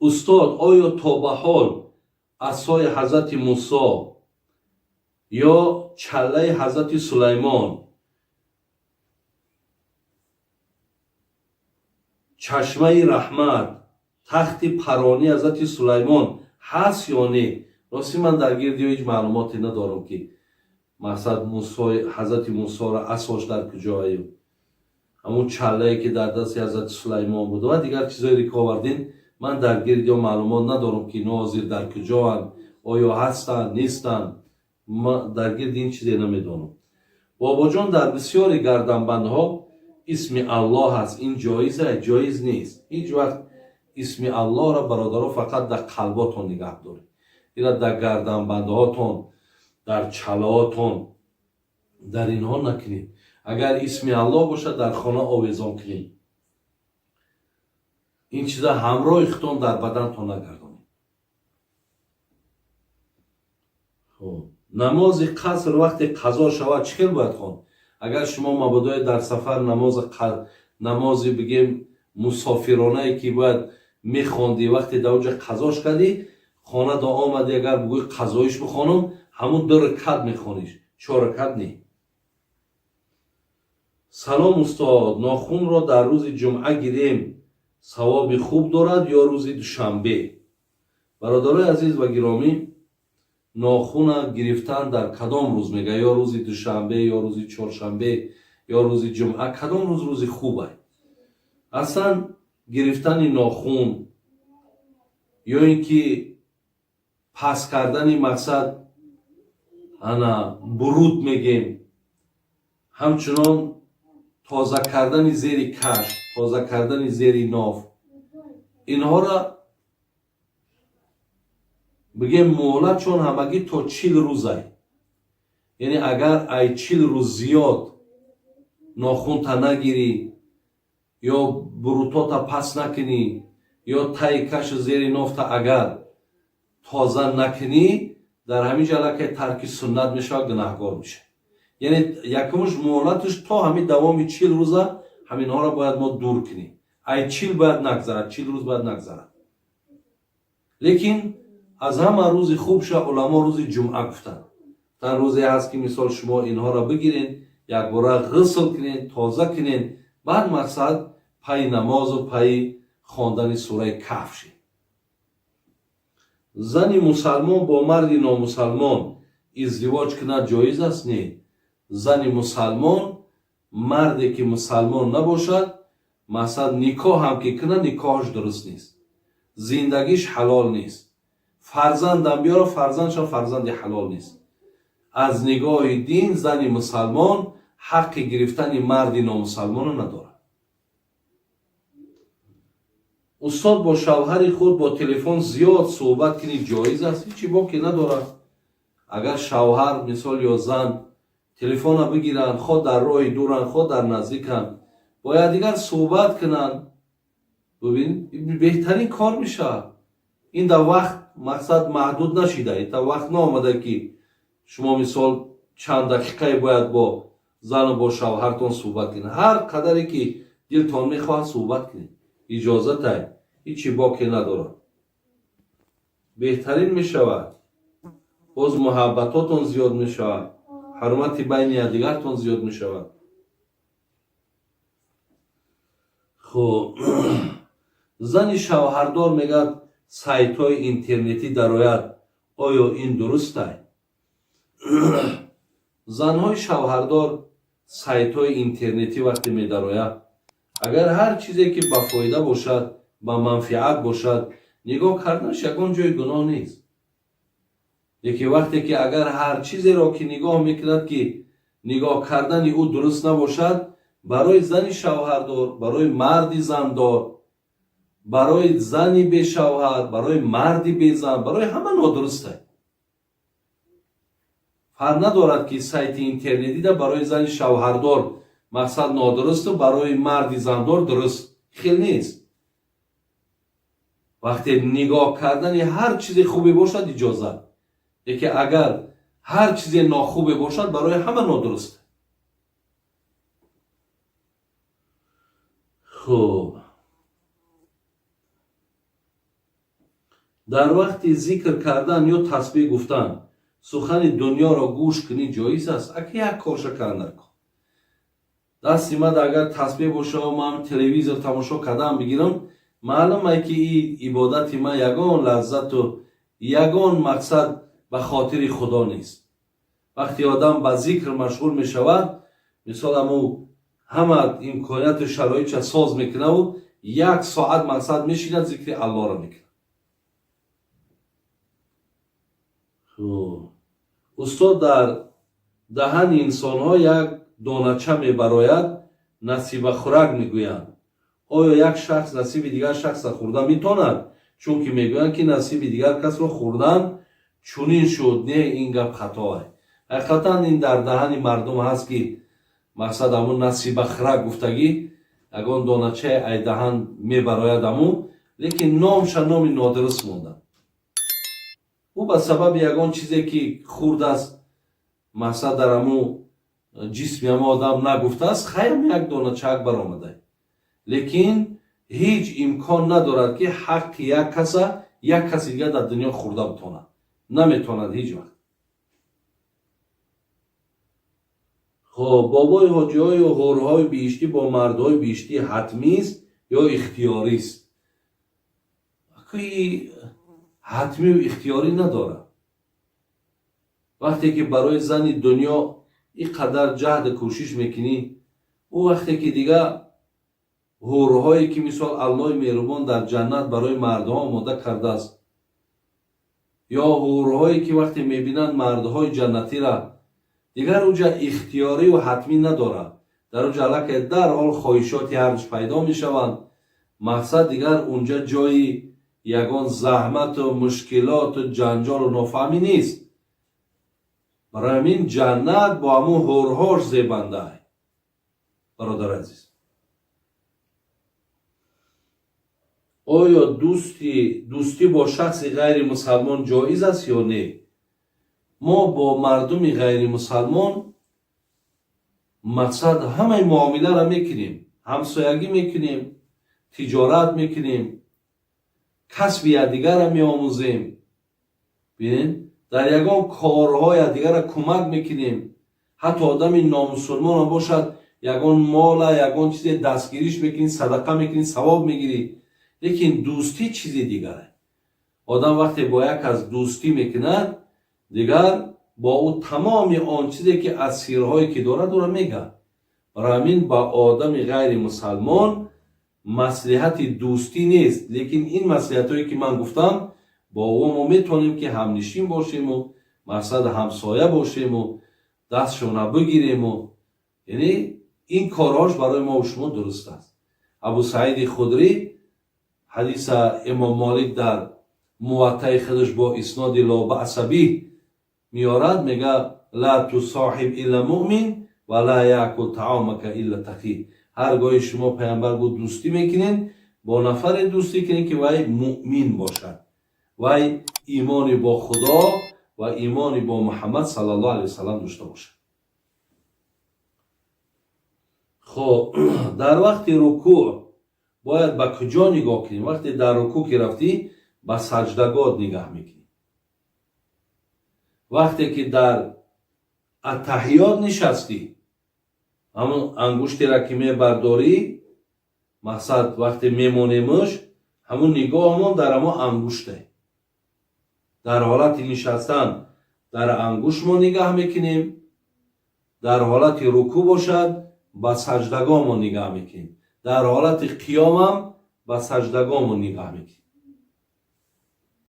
Устод, оё то ба ҳол асои ҳазрати Мусо ё чаллаи ҳазрати Сулаймон, чашмаи раҳмат, тахти паронии ҳазрати Сулаймон ҳаст ё не? Ростӣ, ман дар гирди ҳеҷ маълумоте надорам, ки мақсад ҳазрати Мусоро асош дар куҷоаю, ҳамун чаллае ки дар дасти ҳазрати Сулаймон буд ва дигар чизое ки овардин, ман дар гирди он маълумот надорам, ки ино ҳозир дар куҷоанд, оё ҳастанд, нестанд. Дар гирди ин чизе намедонам. Бобоҷон, дар бисёри гарданбандҳо исми Аллоҳ ҳаст, ин ҷоиза? Ҷоиз нест. Ҳеҷ вақт исми Аллоҳро, бародаро, фақат дар қалботон нигаҳ доред. Ира дар гарданбандҳотон, дар чалаотон, дар инҳо накунед. Агар исми Аллоҳ бошад, дар хона овезон кунед. Ин чиза ҳамроҳи худтон дар бадантон нагардонед. Хуб, намози қаср вақте қазо шавад, чӣ хел бояд хонд? Агар шумо мабодое дар сафар намози, бигем, мусофиронае ки бояд мехондӣ, вақте дар онҷа қазош кардӣ, хона до омадӣ, агар бигӯӣ қазоиш бихонам, ҳамун ду ракат мехониш, чор ракат не. Салом, устод, нохунро дар рӯзи ҷумъа гирем, савоби хуб дорад ё рӯзи душанбе? Бародарои азиз ва гиромӣ, нохуна гирифтан дар кадом рӯз мега, ё рӯзи душанбе, ё рӯзи чоршанбе, ё рӯзи ҷумъа, кадом рӯз рӯзи хубай? Аслан гирифтани нохун ё ин ки пас кардани, мақсад, ана буруд мегем, ҳамчунон тоза кардани зери каш, тоза кардани зери ноф, инҳоро, бигем, муҳлат чун ҳамагӣ то 40 рӯзай. Яъне агар ай 40 рӯз зиёд нохунта нагирӣ ё бурутота пас накунӣ, ё таи кашу зери нофта агар тоза накунӣ, дар ҳамин ҷо аллакай тарки суннат мешавад, гунаҳгор мешавад. Яъне якумш, муҳлаташ то ҳамин давоми 40 рӯза ҳаминҳоро бояд мо дур кунем. Ай 40 бояд нагзарад, 40 рӯз бояд нагзарад. Лекин аз ҳама рӯзи хубша уламо рӯзи ҷумъа гуфтанд. Тан рӯзе ҳаст, ки мисол шумо инҳоро бигирен, якбора ғусл кунен, тоза кунен, баъд, мақсад, пайи намозу пайи хондани сураи Каҳф шед. Зани мусалмон бо марди номусалмон издивоҷ кунад, ҷоиз аст? Не. Зани мусалмон марде ки мусалмон набошад, мақсад, никоҳ ҳам ки кунад, никоҳаш дуруст нест, зиндагиш ҳалол нест, фарзандам биёра, фарзандшам фарзанди ҳалол нест. Аз нигоҳи дин зани мусалмон ҳаққи гирифтани марди номусалмонро надорад. Устод, бо шавҳари худ бо телефон зиёд суҳбат кунӣ, ҷоиз аст? Ҳечи боке надорад. Агар шавҳар, мисол, ё зан телефона бигиранд, хо дар роҳи дуранд, хо дар наздиканд, бо якдигар суҳбат кунанд, бубин, беҳтарин кор мешавад. Ин дар вақт, мақсад, маҳдуд нашида, ин та вақт наомада, ки шумо, мисол, чанд дақиқае бояд бо зану бо шавҳартон суҳбат кунед. Ҳар қадаре ки дилтон мехоҳад, суҳбат кунед, иҷозатай, ҳичи боке надорад, беҳтарин мешавад, боз муҳаббатотон зиёд мешавад, ҳурмати байни якдигартон зиёд мешавад. Хуб, зани шавҳардор, мегӯяд, сайтҳои интернетӣ дарояд, оё ин дурустай? Занҳои шавҳардор сайтҳои интернетӣ вақте медарояд, агар ҳар чизе ки ба фоида бошад, ба манфиат бошад, нигоҳ карданаш ягон ҷои гуноҳ нест. Лекин вақте ки агар ҳар чизеро ки нигоҳ мекунад, ки нигоҳ кардани ӯ дуруст набошад, барои зани шавҳардор, барои марди зандор, барои зани бешавҳар, барои марди безан, барои ҳама нодурустай. Фарқ надорад, ки сайти интернетида барои зани шавҳардор, мақсад, нодурусту барои марди зандор дуруст, хел нест. Вақте нигоҳ кардани ҳар чизе хубе бошад, иҷозат, лекин агар ҳар чизе нохубе бошад, барои ҳама нодуруст. Хуб. Дар вақти зикр кардан ё тасбеҳ гуфтан сухани дунёро гӯш кунӣ ҷоиз аст? Ака, як корша кардан кун. Дасти мад агар тасбеҳ боша, ман телевизор тамошо кардан бигирам, маълум ай, ки и ибодати ман ягон лаззату ягон мақсад ба хотири Худо нест. Вақте одам ба зикр машғул мешавад, мисол, аму ҳама имконияту шароитша соз мекунаву як соат мақсад мешинад, зикри Аллоҳро мекунад. Устод, дар даҳани инсонҳо як донача мебарояд, насибахӯрак мегӯянд. Оё як шахс насиби дигар шахсро хӯрда метавонад? Чунки мегӯянд, ки насиби дигар касро хӯрдан чунин шуд. Не, ин гап хатоа. Ҳақиқатан ин дар даҳани мардум ҳаст, ки мақсад аму насибахӯрак гуфтагӣ, ягон доначаи ай даҳан мебарояд аму, лекин номша номи нодуруст монда. Ӯ ба сабаби ягон чизе ки хурдааст, мақсад дар аму ҷисми ҳамо одам нагуфтааст, хайрам, як доначаак баромада, лекин ҳеҷ имкон надорад, ки ҳаққи як каса як каси дигар дар дунё хӯрда бутонад. Наметавонад ҳеҷ вақт. Хоб, бобои ҳоҷиҳою ҳурҳои биҳиштӣ бо мардҳои биҳиштӣ ҳатмист ё ихтиёрист? Ҳатмию ихтиёрӣ надорад. Вақте ки барои зани дунё ин қадар ҷаҳду кӯшиш мекунӣ, ӯ вақте ки дига ҳурҳое ки, мисол, Аллоҳи меҳрубон дар ҷаннат барои мардҳо омода кардааст, ё ҳурҳое ки вақте мебинанд мардҳои ҷаннатира, дигар уҷа ихтиёриву ҳатмӣ надорад. Дар уҷа аллакай дарҳол хоҳишоти ҳарч пайдо мешаванд. Мақсад, дигар унҷа ҷои ягон заҳмату мушкилоту ҷанҷолу нофаҳмӣ нест. Барои ҳамин ҷаннат бо ҳамун ҳурҳош зебанда. Бародари азиз, оё дӯстӣ бо шахси ғайримусалмон ҷоиз аст ё не? Мо бо мардуми ғайримусалмон, мақсад, ҳамаи муомиларо мекунем, ҳамсоягӣ мекунем, тиҷорат мекунем, касби якдигарро меомӯзем, бинед, дар ягон корҳо якдигарро кӯмак мекунем. Ҳатто одами номусулмонам бошад, ягон мола, ягон чизе дастгириш мекунӣ, садақа мекунӣ, савоб мегирӣ. Лекин дӯстӣ чизи дигаре. Одам вақте бо як кас дӯстӣ мекунад, дигар бо ӯ тамоми он чизе ки аз сирҳое ки дорад, ӯро мегӯяд. Барои ҳамин ба одами ғайримусалмон маслиҳати дӯстӣ нест. Лекин ин маслиҳатҳое ки ман гуфтам, бо ӯ мо метавонем, ки ҳамнишин бошему, мақсад, ҳамсоя бошему, дастшона бигирему, яъне ин корҳош барои мо шумо дуруст аст. Абу Саиди Худрӣ, ҳадиса Имом Молик дар Муваттаи худаш бо исноди ла баъса биҳ меорад, мега: ла тусоҳиб илла муъмин ва ла яъкул таомака илла тақӣ. Ҳар гоҳи шумо, паямбар гуфт, дӯстӣ мекунед, бо нафаре дӯстӣ кунед, ки вай муъмин бошад, вай имони бо Худо ва имони бо Муҳаммад саллаллоҳу алайҳи васалам дошта бошад. Хоб, дар вақти рукӯъ бояд ба куҷо нигоҳ кунем? Вақте дар рукӯъ ки рафтӣ, ба саҷдагоҳ нигаҳ мекунӣ. Вақте ки дар аттаҳиёт нишастӣ, ҳамун ангуштера ки мебардорӣ, мақсад, вақте мемонемш, ҳамун нигоҳмон дар ҳамон ангуште. Дар ҳолати нишастан дар ангушт мо нигаҳ мекунем, дар ҳолати рукӯъ бошад, ба саҷдагоҳ мо нигаҳ мекунем, дар ҳолати қиёмам ба саҷдагоҳ мо нигаҳ мекунем.